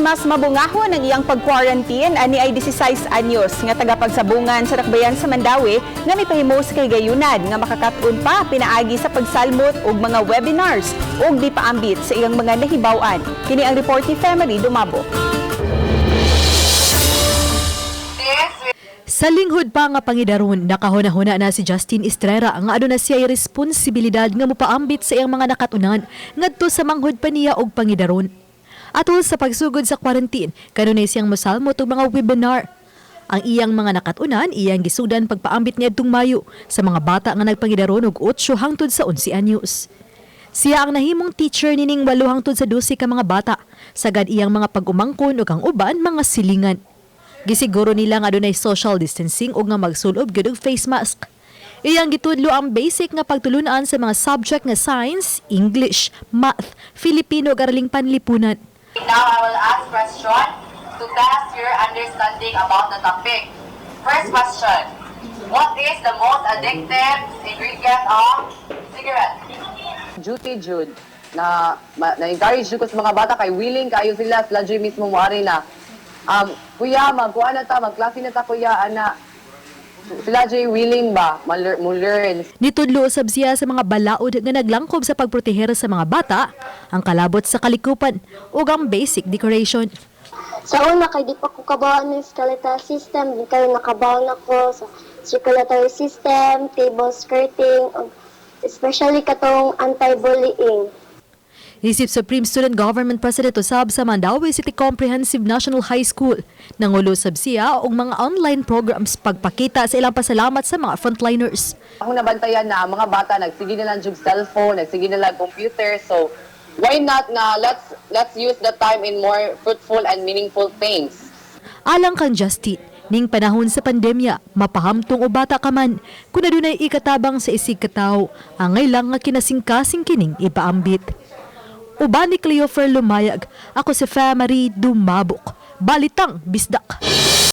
Aron mas mabungahon ang iyang pag-quarantine, ani ay 16 anyos nga tagapagsabungan sa Dakbayan sa Mandaue nga mipahimo sa kahigayunan nga makakat-on pa pinaagi sa pagsalmot og mga webinars ug di paambit sa iyang mga nahibaw-an. Kini ang report ni Family Dumabo. Sa linghod pa nga pangidaron, nakahuna-huna na si Justin Estrera nga aduna siya responsibilidad nga mopaambit sa iyang mga nakatunan ngadto sa manghod pa niya og pangidaron. Atol sa pagsugod sa quarantine, kanunay siyang mosalmot og mga webinar. Ang iyang mga nakatunan, iyang gisudan pagpaambit niadtong Mayo sa mga bata nga nagpangidaron og 8 hangtod sa 11 anyos. Siya ang nahimong teacher nining 8 hangtod sa 12 ka mga bata, sagad iyang mga pag-umangkon ug ang uban mga silingan. Gisiguro nila nga adunay social distancing ug nga magsulob gyud og face mask. Iyang gitudlo ang basic nga pagtulunan sa mga subject nga science, English, math, Filipino ug araling panlipunan. Now I will ask question to test your understanding about the topic. First question. What is the most addictive ingredient of cigarette? Duty jud na na-encourage jud ko sa mga bata kay willing kayo sila, sila jud mismo moari na, "Kuya, magkuan na ta, magklase na ta, kuya," ana. Sila jud willing ba mo learn. Nitudlo usab siya sa mga balaod nga naglangkob sa pagproteher sa mga bata, ang kalabot sa kalikupan ug ang basic decoration. Sa una kay di pa ko kabaw ng skeletal system, di karon nakabaw na ko sa circulatory system, table skirting, ug especially katong anti-bullying. Isip Supreme Student Government President usab sa Mandaue City Comprehensive National High School. Nangulo sab siya og mga online programs pagpakita sa ilang pasalamat sa mga frontliners. Akong nabantayan na ang mga bata nagsige na lang jud cellphone, nagsige na lang computer, so why not na let's use the time in more fruitful and meaningful things. Alang kang Justin, ning panahon sa pandemya, mapahamtong o bata ka man, kung adunay ikatabang sa isig katawo, angay lang nga kinasingkasing kining ipaambit. Uban ni Cleofer Lumayag, ako si Marie Dumabok. Balitang Bisdak.